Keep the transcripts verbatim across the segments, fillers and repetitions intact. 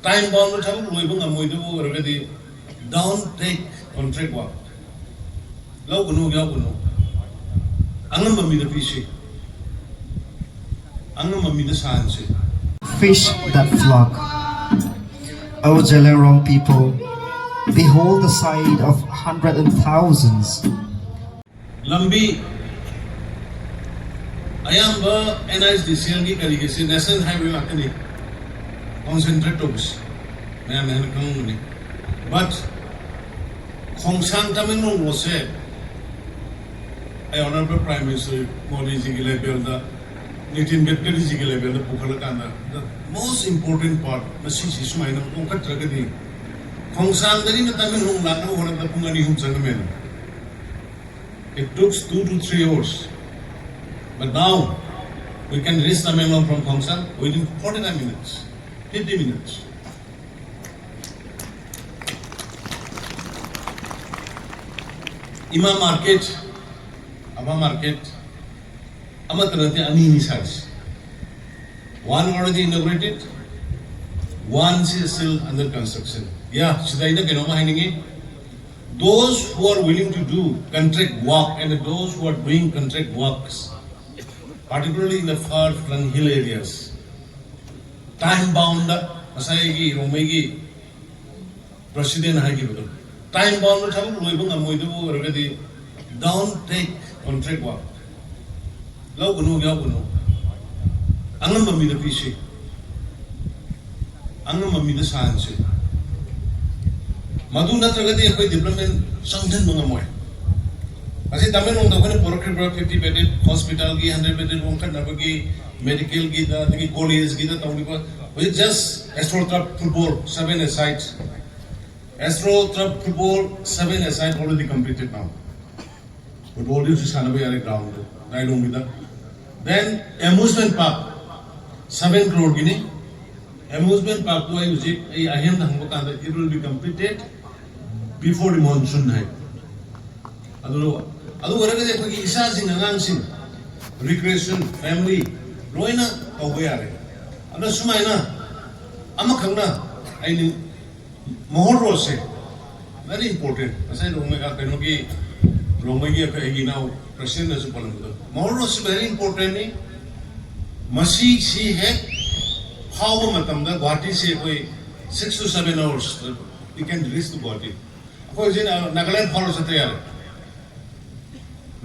Time bound ꯊꯕꯛ ꯂꯣꯏꯕ ꯉꯝꯃꯣꯏꯗꯕ ꯑꯣꯏꯔꯒꯗꯤ, don't take contract work. ꯂꯧꯒꯅꯨ, ꯌꯥꯎꯒꯅꯨ꯫ ꯑꯉꯝꯕ ꯃꯤꯗ ꯄꯤꯁꯤ꯫ ꯑꯉꯝꯕ ꯃꯤꯗ ꯁꯥꯍꯟꯁꯤ꯫ Fish that flock. O Zeliangrong people, behold the sight of hundreds and thousands. ꯂꯝꯕꯤ ꯑꯌꯥꯝꯕ NHIDCLꯒꯤ ꯀꯔꯤꯒꯤꯁꯤ National Highway ꯉꯥꯛꯇꯅꯤ concentrate ꯇꯧꯕꯁꯤ, ꯃꯌꯥꯝꯅ ꯍꯦꯟꯅ ꯈꯪꯉꯝꯒꯅꯤ꯫ But ꯈꯣꯡꯁꯥꯡ ꯇꯃꯦꯡꯂꯣꯡ ꯔꯣꯗꯁꯦ ꯑꯩ Honourable Prime Minister ꯃꯣꯗꯤꯖꯤꯒꯤ ꯂꯦꯚꯦꯜꯗ, Nitin ꯒꯗꯀꯔꯤꯖꯤꯒꯤ ꯂꯦꯚꯦꯜꯗ ꯄꯨꯈꯠꯂꯀꯥꯟꯗ, the most important part ꯃꯁꯤꯁꯤ ꯁꯨꯃꯥꯏꯅ ꯑꯣꯟꯈꯠꯇ꯭ꯔꯒꯗꯤ ꯈꯣꯡꯁꯥꯡꯗꯒꯤꯅ ꯇꯃꯦꯡꯂꯣꯡ ꯂꯥꯛꯅꯕ ꯍꯣꯠꯅꯕꯗ ꯄꯨꯡ ꯑꯅꯤ ꯑꯍꯨꯝ ꯆꯪꯉꯝꯃꯦꯅ꯫ It took two to three hours. But now, we can reach Tamenglong from Khongsang within forty-nine minutes, fifty minutes. ꯏꯃꯥ ꯃꯥꯔꯀꯦꯠ, ꯑꯃ ꯃꯥꯔꯀꯦꯠ, ꯑꯃꯠꯇ ꯅꯠꯇꯦ, ꯑꯅꯤꯅꯤ ꯁꯥꯔꯤꯁꯦ꯫ One already inaugurated, one is still under construction. Yeah, ꯁꯤꯗ ꯑꯩꯅ ꯀꯩꯅꯣꯝꯃ ꯍꯥꯏꯅꯤꯡꯉꯤ꯫ Those who are willing to do contract work and those who are doing contract works, particularly in the far-flung hill areas, time bound, ꯉꯁꯥꯏꯒꯤ ꯔꯣꯡꯃꯩꯒꯤ president ꯍꯥꯏꯈꯤꯕꯗꯣ, time bound ꯊꯕꯛ ꯂꯣꯏꯕ ꯉꯝꯃꯣꯏꯗꯕ ꯑꯣꯏꯔꯒꯗꯤ, don't take contract work. ꯂꯧꯒꯅꯨ, ꯌꯥꯎꯒꯅꯨ꯫ ꯑꯉꯝꯕ ꯃꯤꯗ ꯄꯤꯁꯤ꯫ ꯑꯉꯝꯕ ꯃꯤꯗ ꯁꯥꯍꯟꯁꯤ꯫ ꯃꯗꯨ ꯅꯠꯇ꯭ꯔꯒꯗꯤ ꯑꯩꯈꯣꯏ development ꯆꯪꯁꯤꯟꯕ ꯉꯝꯃꯣꯏ꯫ ꯉꯁꯤ ꯇꯃꯦꯡꯂꯣꯡꯗ ꯑꯩꯈꯣꯏꯅ ꯄꯨꯔꯛꯈ꯭ꯔꯤꯕ fifty bedded hospitalꯒꯤ, hundred bedded ꯋꯥꯡꯈꯠꯅꯕꯒꯤ, medicalꯒꯤꯗ, ꯑꯗꯒꯤ collegeꯒꯤꯗ ꯇꯧꯔꯤꯕ, ꯍꯧꯖꯤꯛ just AstroTurf football seven-a-side, AstroTurf football seven-a-side already completed now. Footballꯗꯤ ꯍꯧꯖꯤꯛ ꯁꯥꯟꯅꯕ ꯌꯥꯔꯦ groundꯗ, ꯗꯥꯏꯂꯣꯡꯒꯤꯗ꯫ Then amusement park seven crore Guinea. Amusement parkꯇꯨ ꯑꯩ ꯍꯧꯖꯤꯛ ꯑꯩ ꯑꯍꯦꯝꯗ ꯍꯪꯕ ꯀꯥꯟꯗ, it will be completed before the monsoon ꯍꯥꯏ꯫ ꯑꯗꯨ, ꯑꯗꯨ ꯑꯣꯏꯔꯒꯗꯤ ꯑꯩꯈꯣꯏꯒꯤ ꯏꯆꯥꯁꯤꯡ ꯑꯉꯥꯡꯁꯤꯡ, recreation, family ꯂꯣꯏꯅ ꯇꯧꯕ ꯌꯥꯔꯦ꯫ ꯑꯗꯨꯅ ꯁꯨꯃꯥꯏꯅ ꯑꯃꯈꯛꯅ ꯑꯩꯅ ꯃꯣꯍꯣꯔ ꯔꯣꯗꯁꯦ very important. ꯉꯁꯥꯏ ꯔꯣꯡꯃꯩ, ꯑ, ꯀꯩꯅꯣꯒꯤ, ꯔꯣꯡꯃꯩꯒꯤ ꯑꯩꯈꯣꯏ ꯑꯩꯒꯤ ꯏꯅꯥꯎ presidentꯅꯁꯨ ꯄꯜꯂꯝꯕꯗꯣ, ꯃꯣꯍꯣꯔ ꯔꯣꯗꯁꯤ very importantꯅꯤ. ꯃꯁꯤꯁꯤ ꯍꯦꯛ ꯐꯥꯎꯕ ꯃꯇꯝꯗ ꯒꯨꯍꯥꯇꯤꯁꯦ ꯑꯩꯈꯣꯏ six to seven hours we can reach to Guwahati. ꯑꯩꯈꯣꯏ ꯍꯧꯖꯤꯛ ꯅꯥꯒꯥꯂꯦꯟ ꯐꯥꯎꯔ ꯆꯠꯄ ꯌꯥꯔꯦ.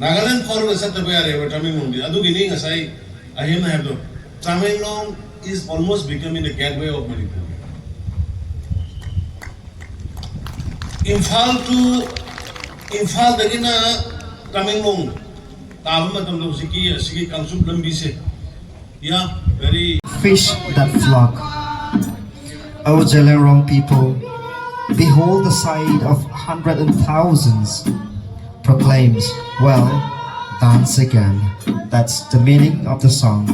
ꯅꯥꯒꯥꯂꯦꯟ ꯐꯥꯎꯔꯒ ꯆꯠꯇꯕ ꯌꯥꯔꯦꯕ ꯇꯃꯦꯡꯂꯣꯡꯗꯤ. ꯑꯗꯨꯒꯤꯅꯤ ꯉꯁꯥꯏ ꯑꯍꯦꯟ ꯍꯥꯏꯕꯗꯣ, Tamenglong is almost becoming the gateway of Manipur. Imphal to, ꯏꯝꯐꯥꯜꯗꯒꯤꯅ ꯇꯃꯦꯡꯂꯣꯡ ꯇꯥꯕ ꯃꯇꯝꯗ ꯍꯧꯖꯤꯛꯀꯤ ꯑꯁꯤꯒꯤ ꯀꯥꯡꯆꯨꯞ ꯂꯝꯕꯤꯁꯦ, yeah, very fish that flock. O Zeliangrong people, behold the sight of hundreds and thousands proclaims, well, dance again. That's the meaning of the song.